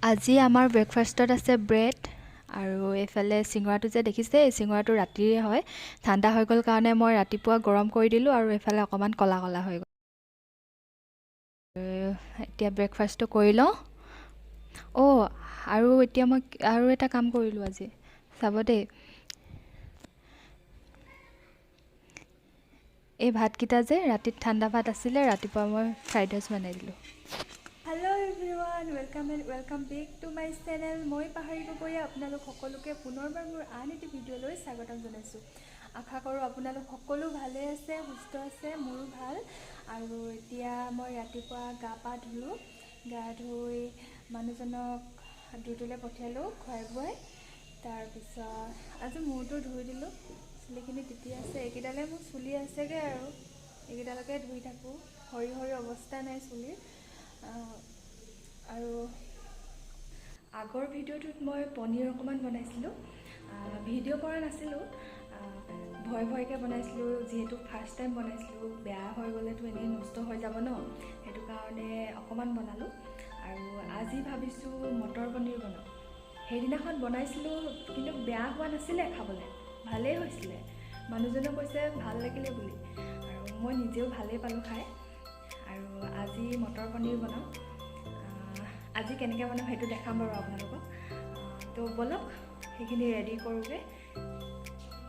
আজি আমাৰ ব্ৰেকফাষ্টত আছে ব্ৰেড আৰু এইফালে চিঙৰাটো যে দেখিছে, এই চিঙৰাটো ৰাতিৰে হয়, ঠাণ্ডা হৈ গ'ল কাৰণে মই ৰাতিপুৱা গৰম কৰি দিলোঁ আৰু এইফালে অকণমান ক'লা ক'লা হৈ গ'ল। এতিয়া ব্ৰেকফাষ্টটো কৰি লওঁ। অ' আৰু এতিয়া মই আৰু এটা কাম কৰিলোঁ আজি, চাব দেই। এই ভাতকেইটা যে ৰাতিত ঠাণ্ডা ভাত আছিলে, ৰাতিপুৱা মই ফ্ৰাইড ৰাইচ বনাই দিলোঁ। Hello everyone, welcome and welcome back to my channel. মই পাহাৰী গগৈয়ে আপোনালোক সকলোকে পুনৰবাৰ মোৰ আন এটি ভিডিঅ'লৈ স্বাগতম জনাইছোঁ। আশা কৰোঁ আপোনালোক সকলো ভালে আছে, সুস্থ আছে, মোৰো ভাল। আৰু এতিয়া মই ৰাতিপুৱা গা পা ধুলোঁ, গা ধুই মানুহজনক ডিউটিলৈ পঠিয়ালোঁ খুৱাই বোৱাই। তাৰপিছত আজি মূৰটো ধুই দিলোঁ, চুলিখিনি তিতি আছে, এইকেইডালে মোৰ চুলি আছেগৈ আৰু এইকেইডালকে ধুই থাকোঁ, সৰি সৰি অৱস্থা নাই চুলিৰ। আৰু আগৰ ভিডিঅ'টোত মই পনীৰ অকণমান বনাইছিলোঁ, ভিডিঅ' কৰা নাছিলোঁ, ভয় ভয়কৈ বনাইছিলোঁ, যিহেতু ফাৰ্ষ্ট টাইম বনাইছিলোঁ, বেয়া হৈ গ'লেতো এনেই নষ্ট হৈ যাব ন, সেইটো কাৰণে অকণমান বনালোঁ। আৰু আজি ভাবিছোঁ মটৰ পনীৰ বনাওঁ। সেইদিনাখন বনাইছিলোঁ কিন্তু বেয়া হোৱা নাছিলে, খাবলৈ ভালেই হৈছিলে, মানুহজনে কৈছে ভাল লাগিলে বুলি, আৰু মই নিজেও ভালেই পালোঁ খাই। আৰু আজি মটৰ পনীৰ বনাওঁ, আজি কেনেকৈ বনাওঁ সেইটো দেখাম বাৰু আপোনালোকক। তো ব'লক সেইখিনি ৰেডি কৰোঁগৈ।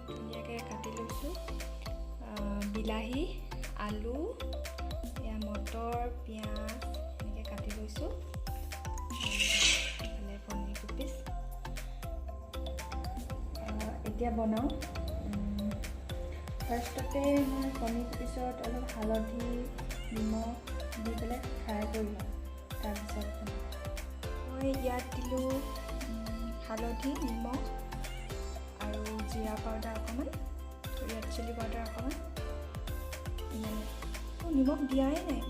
ধুনীয়াকৈ কাটি লৈছোঁ বিলাহী, আলু, এয়া মটৰ, পিঁয়াজ এনেকৈ কাটি লৈছোঁ, এইফালে পনীৰ দুপিচ। এতিয়া বনাওঁ। ফাৰ্ষ্টতে মই পনীৰ পিছত অলপ হালধি, নিমখ দি পেলাই ফ্ৰাই কৰি লওঁ, তাৰপিছত মই ইয়াত দিলোঁ হালধি, নিমখ আৰু জিৰা পাউডাৰ অকণমান, ৰেড চিলি পাউডাৰ অকণমান, ইমানে। নিমখ দিয়াই নাই,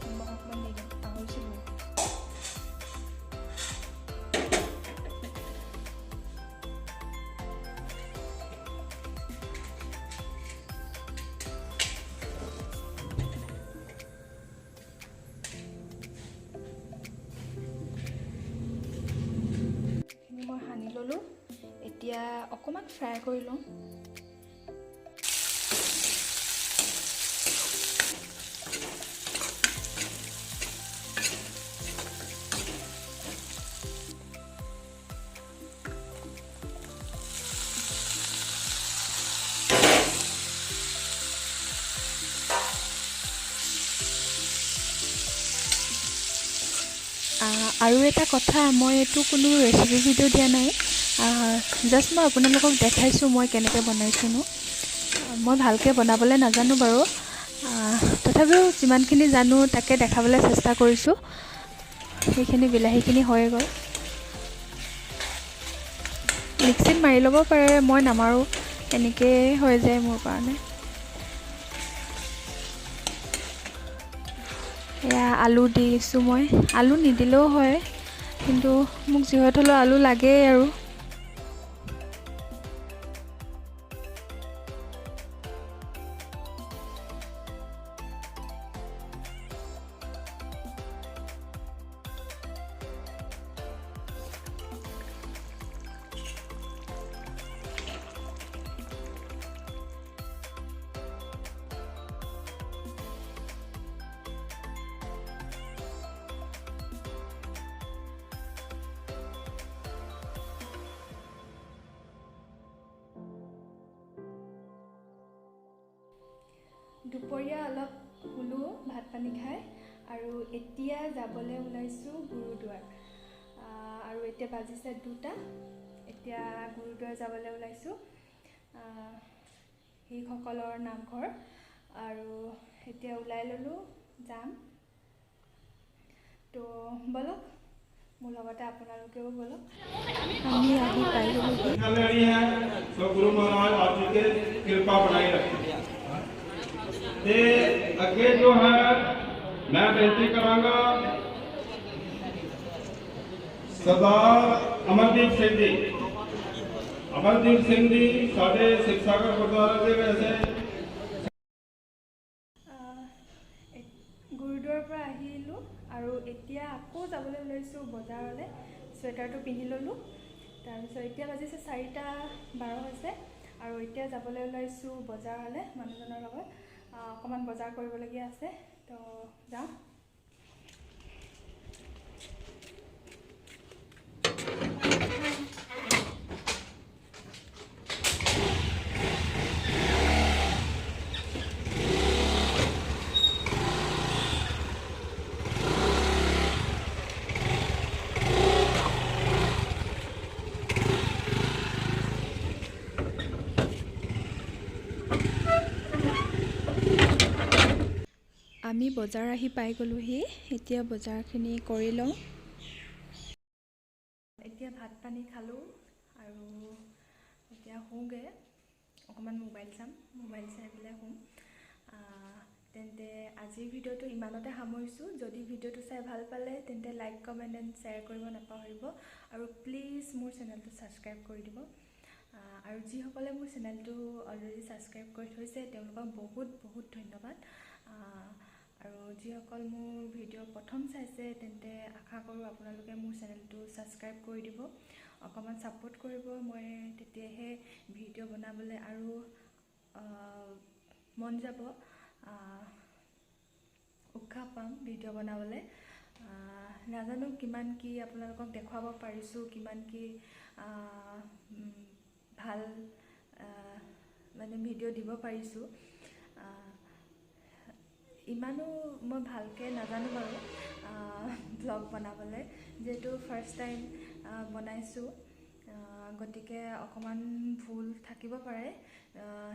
নিমখ অকণমান দি দিম, পাহৰিছিলোঁ। মই সানি ল'লোঁ, এতিয়া অকণমান ফ্ৰাই কৰি লওঁ। আৰু এটা কথা, মই এইটো কোনো ৰেচিপি ভিডিঅ' দিয়া নাই, জাষ্ট মই আপোনালোকক দেখাইছোঁ মই কেনেকৈ বনাইছোঁনো। মই ভালকৈ বনাবলৈ নাজানো বাৰু, তথাপিও যিমানখিনি জানো তাকে দেখাবলৈ চেষ্টা কৰিছোঁ। সেইখিনি বিলাহীখিনি হৈ গ'ল, মিক্সিত মাৰি ল'ব পাৰে, মই নামাৰোঁ, এনেকৈয়ে হৈ যায় মোৰ কাৰণে। এয়া আলু দিছোঁ মই, আলু নিদিলেও হয়, কিন্তু মোক যিহত হ'লেও আলু লাগেই আৰু। দুপৰীয়া অলপ শুলোঁ ভাত পানী খাই, আৰু এতিয়া যাবলৈ ওলাইছোঁ গুৰুদ্বাৰ। আৰু এতিয়া বাজিছে 2টা, এতিয়া গুৰুদ্বাৰ যাবলৈ ওলাইছোঁ, শিখসকলৰ নামঘৰ। আৰু এতিয়া ওলাই ল'লোঁ, যাম। তো ব'লক মোৰ লগতে আপোনালোকেও ব'লক। আমি আহি পাই গ'লোগৈ। ਗੁਰੂ ਮਹਾਰਾਜ ਆਪ ਜੀ ਤੇ ਕਿਰਪਾ ਬਣਾਈ ਰੱਖੇ। ਤੇ ਅੱਗੇ ਜੋ ਹੈ ਮੈਂ ਬੇਨਤੀ ਕਰਾਂਗਾ ਸਰਦਾਰ ਅਮਰਦੀਪ ਸਿੰਘ ਜੀ, ਅਮਰਦੀਪ ਸਿੰਘ ਜੀ ਸਾਡੇ ਸਿੱਖ ਸਾਗਰ ਗੁਰਦੁਆਰੇ ਦੇ ਵੈਸੇ গুৰুদ্বাৰৰ পৰা আহিলোঁ আৰু এতিয়া আকৌ যাবলৈ ওলাইছোঁ বজাৰলৈ। চুৱেটাৰটো পিন্ধি ল'লোঁ। তাৰপিছত এতিয়া বাজিছে 4:12 হৈছে আৰু এতিয়া যাবলৈ ওলাইছোঁ বজাৰলৈ মানুহজনৰ লগত। অকণমান বজাৰ কৰিবলগীয়া আছে, তো যাওঁ। আমি বজাৰ আহি পাই গ'লোহি। এতিয়া বজাৰখিনি কৰি লওঁ। এতিয়া ভাত পানী খালোঁ আৰু এতিয়া শুওঁগৈ। অকণমান মোবাইল চাম, মোবাইল চাই পেলাই শুম। তেন্তে আজিৰ ভিডিঅ'টো ইমানতে সামৰিছোঁ। যদি ভিডিঅ'টো চাই ভাল পালে তেন্তে লাইক, কমেণ্ট এণ্ড শ্বেয়াৰ কৰিব নাপাহৰিব আৰু প্লিজ মোৰ চেনেলটো ছাবস্ক্ৰাইব কৰি দিব। আৰু যিসকলে মোৰ চেনেলটো অলৰেডি ছাবস্ক্ৰাইব কৰি থৈছে তেওঁলোকক বহুত বহুত ধন্যবাদ। আৰু যিসকল মোৰ ভিডিঅ' প্ৰথম চাইছে তেন্তে আশা কৰোঁ আপোনালোকে মোৰ চেনেলটো ছাবস্ক্ৰাইব কৰি দিব, অকণমান ছাপোৰ্ট কৰিব। মই তেতিয়াহে ভিডিঅ' বনাবলৈ আৰু মন যাব, উৎসাহ পাম ভিডিঅ' বনাবলৈ। নাজানো কিমান কি আপোনালোকক দেখুৱাব পাৰিছোঁ, কিমান কি ভাল মানে ভিডিঅ' দিব পাৰিছোঁ। ইমানো মই ভালকৈ নাজানো বাৰু ব্লগ বনাবলৈ, যিহেতু ফাৰ্ষ্ট টাইম বনাইছোঁ, গতিকে অকণমান ভুল থাকিব পাৰে।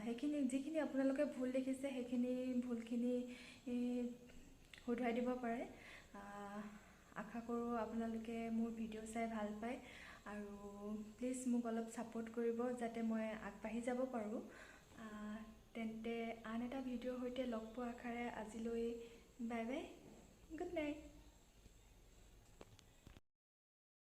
সেইখিনি যিখিনি আপোনালোকে ভুল দেখিছে সেইখিনি ভুলখিনি শুধৰাই দিব পাৰে। আশা কৰোঁ আপোনালোকে মোৰ ভিডিঅ' চাই ভাল পায় আৰু প্লিজ মোক অলপ ছাপোৰ্ট কৰিব যাতে মই আগবাঢ়ি যাব পাৰোঁ। তেন্তে আন এটা ভিডিঅ'ৰ সৈতে লগ পোৱাৰ আশাৰে আজিলৈ বাই বাই, গুড নাইট।